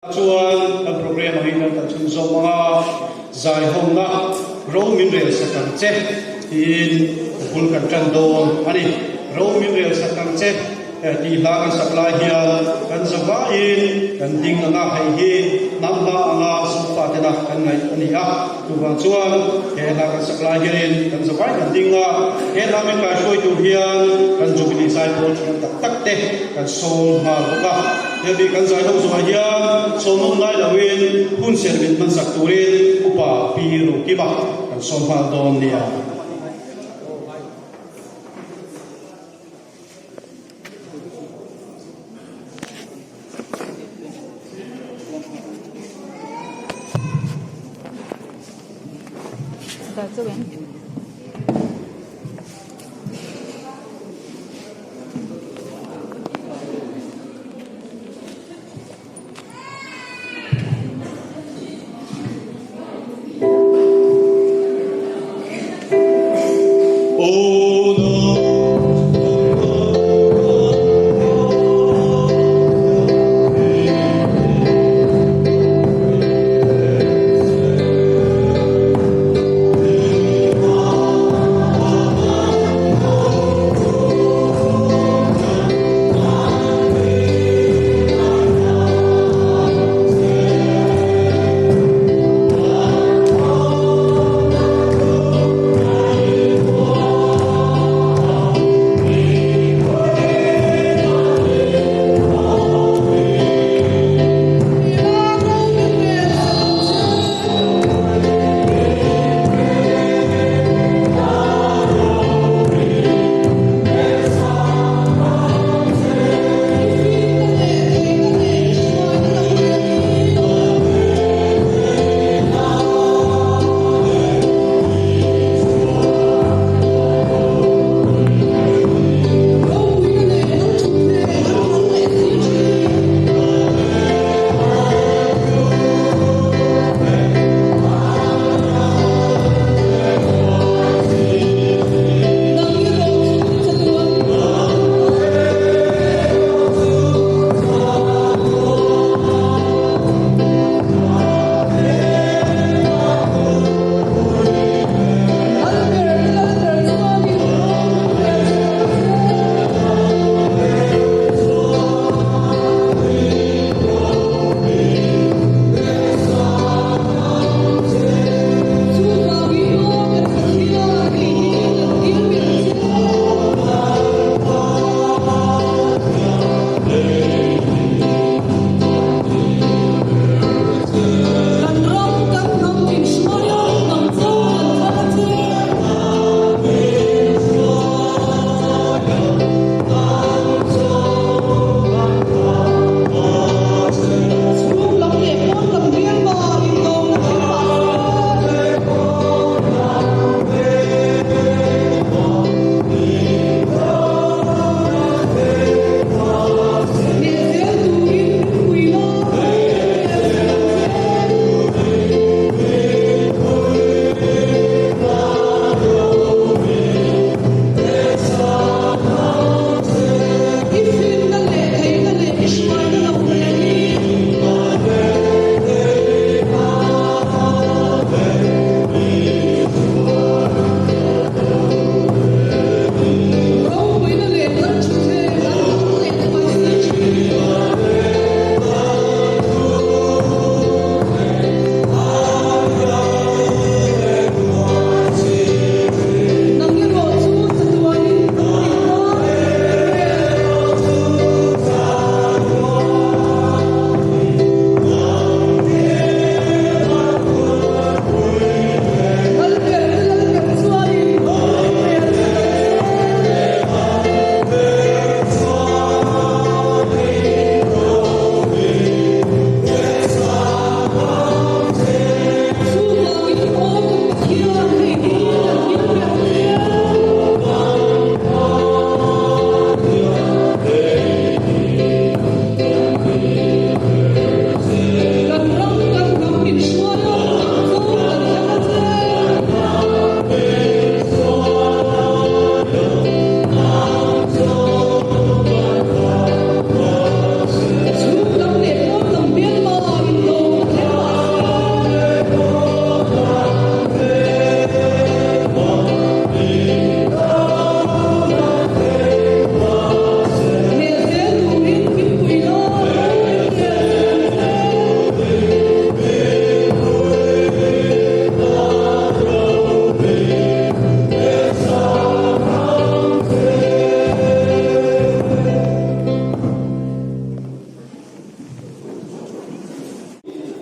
Chuan kan program angin kan kal chhunzawm ang a, zaihawmna ro min rel sak ang che tiin bul kan tan dawn a ni. Ro min rel sak ang che tih hla kan sak lai hian kan zavaiin kan ding ang a, hei hi hnam hla anga Zofa tena kan ngaih a ni a. Chuvang chuan he hla kan sak lai hianin kan zavai kan ding a, he hla min kaihruai tur hian kan Jubilee zaipawl thiam tak tak te kan sawm nghal bawk a. Hemi kan zai ho zawhah hian sawmawm ngai loin hun ser min hmansak turin Upa Pi Rukima kan sawm nghal dawn nia.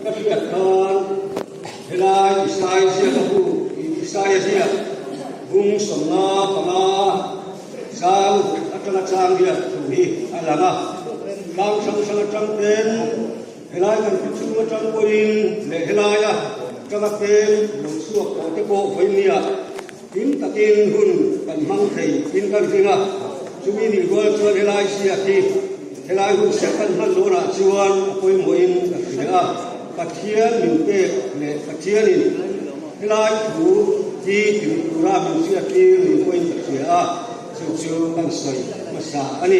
Ka hriat khan helai Isai ziak a bu, Isaia ziak bung 55 chang atanga chang riat thu hi a lang a. Tlang hrang hrang atang ten helai kan thu chhung atang pawhin leh helaia tanga peng lo chhuak tawh te pawh vawinia hlim takin hun kan hmang thei in kan hring a. Chumi nih rual chuan helai ziak hi helai hun serh kan hman dawnah chuan a pawimawhin ka hria a. Pathian min pek leh Pathianin helai thu hi thil tura min hriattir ni pawhin ka hria a, chu chu kan sawi hmasa a ni.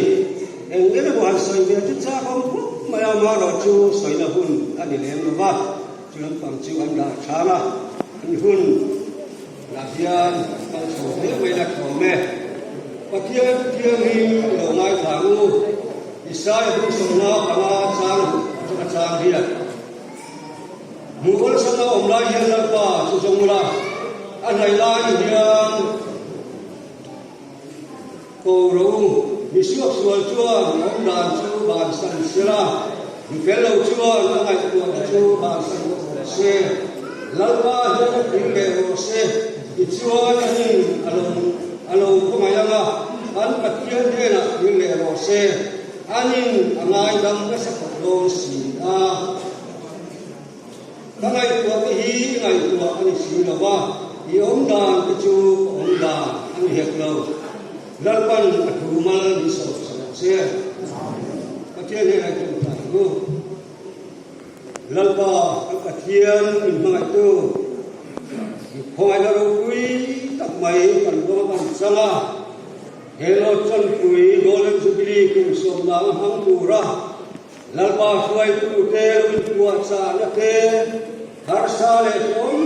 Eng emaw han sawi ve chu chak awm khawp mai a, amaherawhchu sawina hun a ni lem lo va, chu lampang chu an dah chang a, an hun lah hian kal chho hle mai la thawm e. Pathian thianghlim lo ngaithla ang u, Isaia bung 55 chang atanga chang hian. Hmuh awlsam a awm lai hian Lalpa chu zawng ula, a hnaih lai hian ko ro u. Mi suaksual chuan awmdan chu bansan sela, mi fel lo chuan a ngaihtuahna chu bansan rawh rawh se. Lalpa hian a thil leh rawh se, tichuan anin a lo a lo khawngaih ang a, kan Pathian hnenah thil leh rawh se, anin a ngaidam nasa khawp dawn si a. Ka ngaihtuah te hi i ngaihtuah a ni si lo va, i awmdan te chu ka awmdan a ni hek lo. Lalpan a thu mal min sawm sa lo che. Pathian hnenah i tawngtai ang u. Lalpa kan Pathian min hmangaihtu, mi khawngaihna ropui tak mai kan ruang a kan chang a, he Lord Chanpui Golden Jubilee kum sawmnang a hmang tura Lalpa hruaitute lo inpuahchahna te, harsa leh hlawm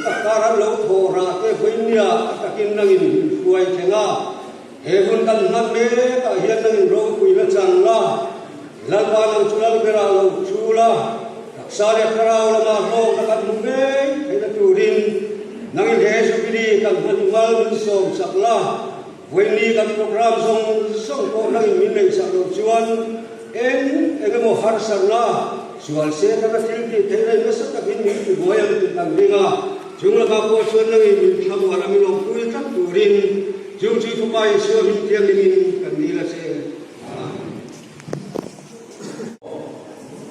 tak kar an lo thawh rah te vawinia a takin nangin min hruai thleng a. He hun kan hman mekah hian nangin ropuina chang la, Lalpa nang chu Lalberah lo thu la, taksa leh thlarau lamah hlawkna kan hmu ngei theihna turin nangin he Jubilee kan hman mal min sawmsak la. Vawiini kan program zawng zawng pawh nangin min neihsak loh chuan eng eng emaw harsatna sual se taka thil tih theih reng nasa takin min ti buai ang tih kan ring a, chung lakah pawh chuan nangin min thlamuan a min awmpui tlat turin chung chu Fapa Isua hming thianghlimin kan dil a che. Amen.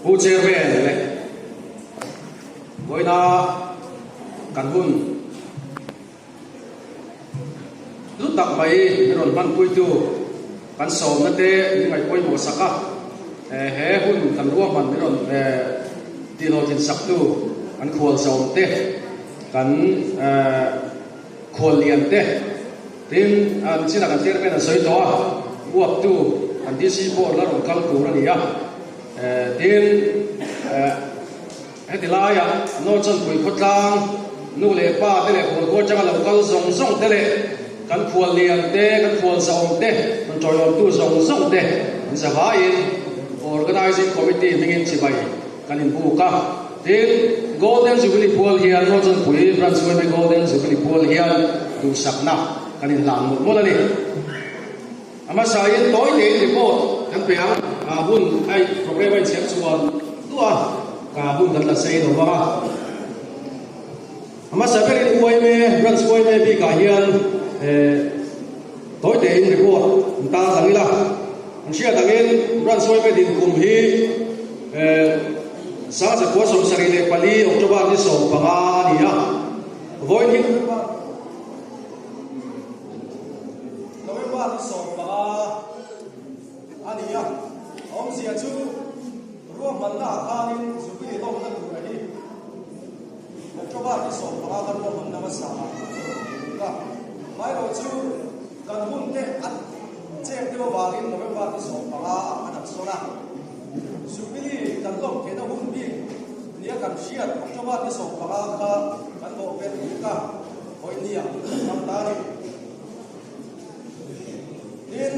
Pu Chairman leh vawiina kan hun. Hlu tak mai i rawn hmanpuitu kan sawmna te min ngaih pawimawh sak a, he hun kan ruahman min rawn tihhlawhtlin saktu kan khual zawm te, kan khual lian te, tin an chinah kan chairman an sawi tawh a, uaptu kan DC pawh la rawn kal tur a ni a, tin. Heti laiah Nawchanpui khawtlang nu leh pa te leh khualkual atanga lo kal zawng zawng te leh kan khual lian te, kan khual zahawm te, kan tawiawmtu zawng zawng te an zavaiin Organising Committee hmingin chibai kan inbuk a. Tin, Golden Jubilee pual hian Nawchanpui Branch yma Golden Jubilee pual hian duhsakna kan inhlan mawlh mawlh a ni. A hmasain tawi tein report kan pe ang. A hun a program a inchhiar chuan duah a, ka hun kan la sei lo vang a. A hmasa berin yma branch yma bikah hian tawi tein report an tar lang ila. An hriat angin branch yma dinkum hi 1974 October ni 15 a ni a. Vawiin hi November ni 15 a ni a, a awmzia chu ruahmanna ah khanin Jubilee lawmna tur a hi October ni 15 khan ruahmanna hmasa ah a ni a, amaherawh chu kan hun te a chep deuh avangin November ni 15 ah khan an sawn a, Jubilee kan lawm theihna hun bik nia kan hriat October ni 15 kha kan bawh vel bik a. Hawinia ram ta ni. Tin,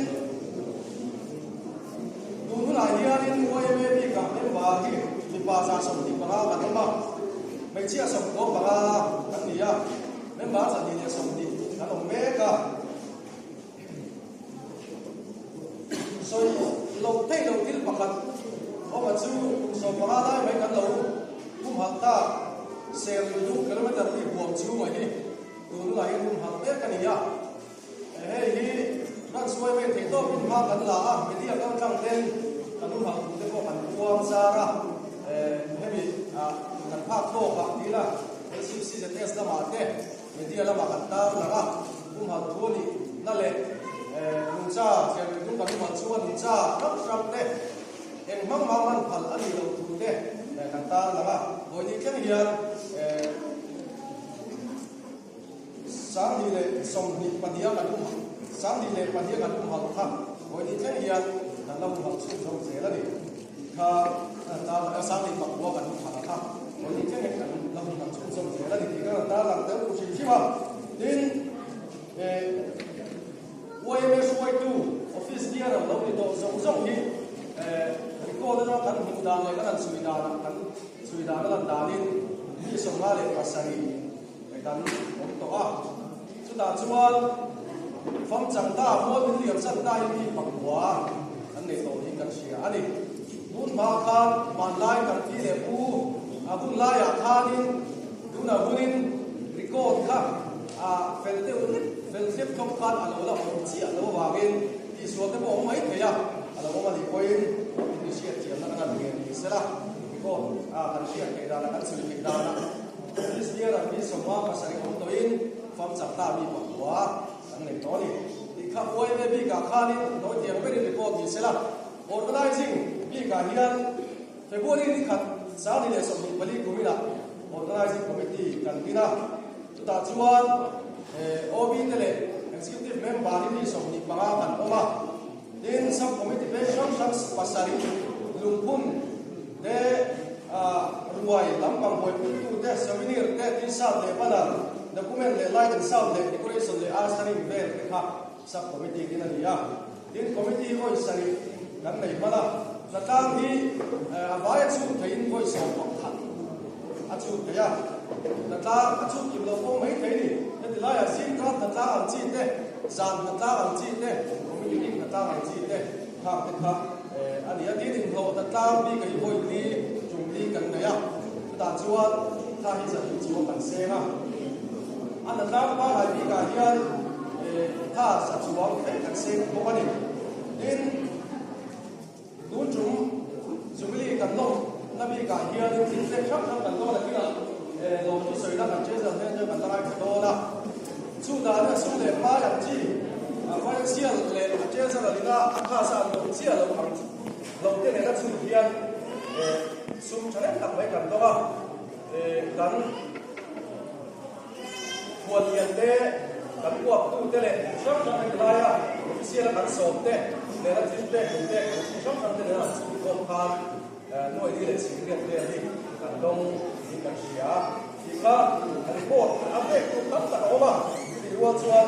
tun hunah hianin YMA bikah member hi mipa 125 kan awm a, hmeichhia 95 kan ni a, member 220 kan awm mek a. Sawi loh theih loh thil pakhat awm a chu kum 15 lai mai kan lo humhalh. Serlui dung kilometre li huam chhungah hi tun hunah hian humhalh mek a ni a. Hei hi Branch yma theih tawkin hma kan la a, media kal tlang ten kan humhalh tur te pawh kan puang zar a, hemi kan phak tawkah tila LCCZS lamah te media lamah kan tar lang a, humhalh thu a nih na leh nungcha Serlui dung kan humhalh chhunga nungcha hrang hrang te eng hmang hmang hman phal a nih loh thu te kan tar lang a, vawiin thleng hian 2022 kan um 22 kan um halh kha vawiin thleng hian kan la um halh chhun zawk zel a ni tih kha tar lang a, 2009 kan um halh kha vawiin thleng hian kan la um halh chhun zawk zel a ni tih kha kan tar lang deuh hrim hrim a. Tin, yma hruaitu office bearer lo ni tawh zawng zawng hi record atanga kan hmuh dan leh kan han chhui danah kan chhui dan a lan danin mi 57 kan awm tawh a. Chutah chuan famchang ta mual min liam san ta hi mi pakua kan nei tawh hi kan hria a ni. Tun hma khan hmanlai kan pi leh pu a hun laiah khanin tunah hunin record kha a fel deuh hlek fel thlep thlawp khan a lo la awm chiah lo avangin tihsual te pawh a awm mai thei a, a lo awm a nih pawhin in hriatthiamna kan han ngen ni sela record a kan hriat theih danah kan chhui theih danah Office bearer mi 57 awm tawhin fam chak ta mi pakua kan nei tawh a ni. Tih kha yma bikah khanin nawi tiang berin report ni sela, Organizing bikah hian February ni khat 2024 kuminah Organizing Committee kan din a, chutah chuan OB te leh Executive Member hi mi 25 kan awm a, tin Sub Committee peng hrang hrang pasarih lungphun te ruai lampang buaipuitu te, souvenir te, t-shirt leh banner, document leh light and sound leh decoration leh ushering vel te kha sub committee din a ni a. Tin, committee hi vawi sarih kan nei hman a, hnatlang hi a vai a chhut theihin vawi 11 a chhut thei a, hnatlang a chhut kim lo pawh mai thei ni. Heti laiah zingkar hnatlang ang chi te, zan hnatlang ang chi te, committee bik hnatlang ang chi te khang te kha a ni a. Tin, inhlawh hnatlang bik a hi vawi li tum li kan nei a, chutah chuan thla hi zahnih chuang kan seng a. A hnatlang pangngai bikah hian Tha sa chuang thleng kan seng bawk a ni. Tin, tun tum Jubilee kan lawm na bikah hianin thil tlek hrang hrang kan dawn a, kinah lawm chu sawina kan treasure hmel te kan la ngaithla dawn a. Chu dan a sum leh pai ang chi, financial leh a treasure a lina a kha sa an dawng chiah lo ang lo te nena chhut hian sum tha reng tak mai kan dawng a, kan. Khuallian te, kan uaptu te leh hrang hrang heti laia official a kan sawm te nena thil pek duh te kan chi hrang hrang te nena an chhung khawm khan nuai li leh chhingriat vel hi kan dawng niin kan hria tih kha report a pek tur tam tak a awm a, chutih rual chuan.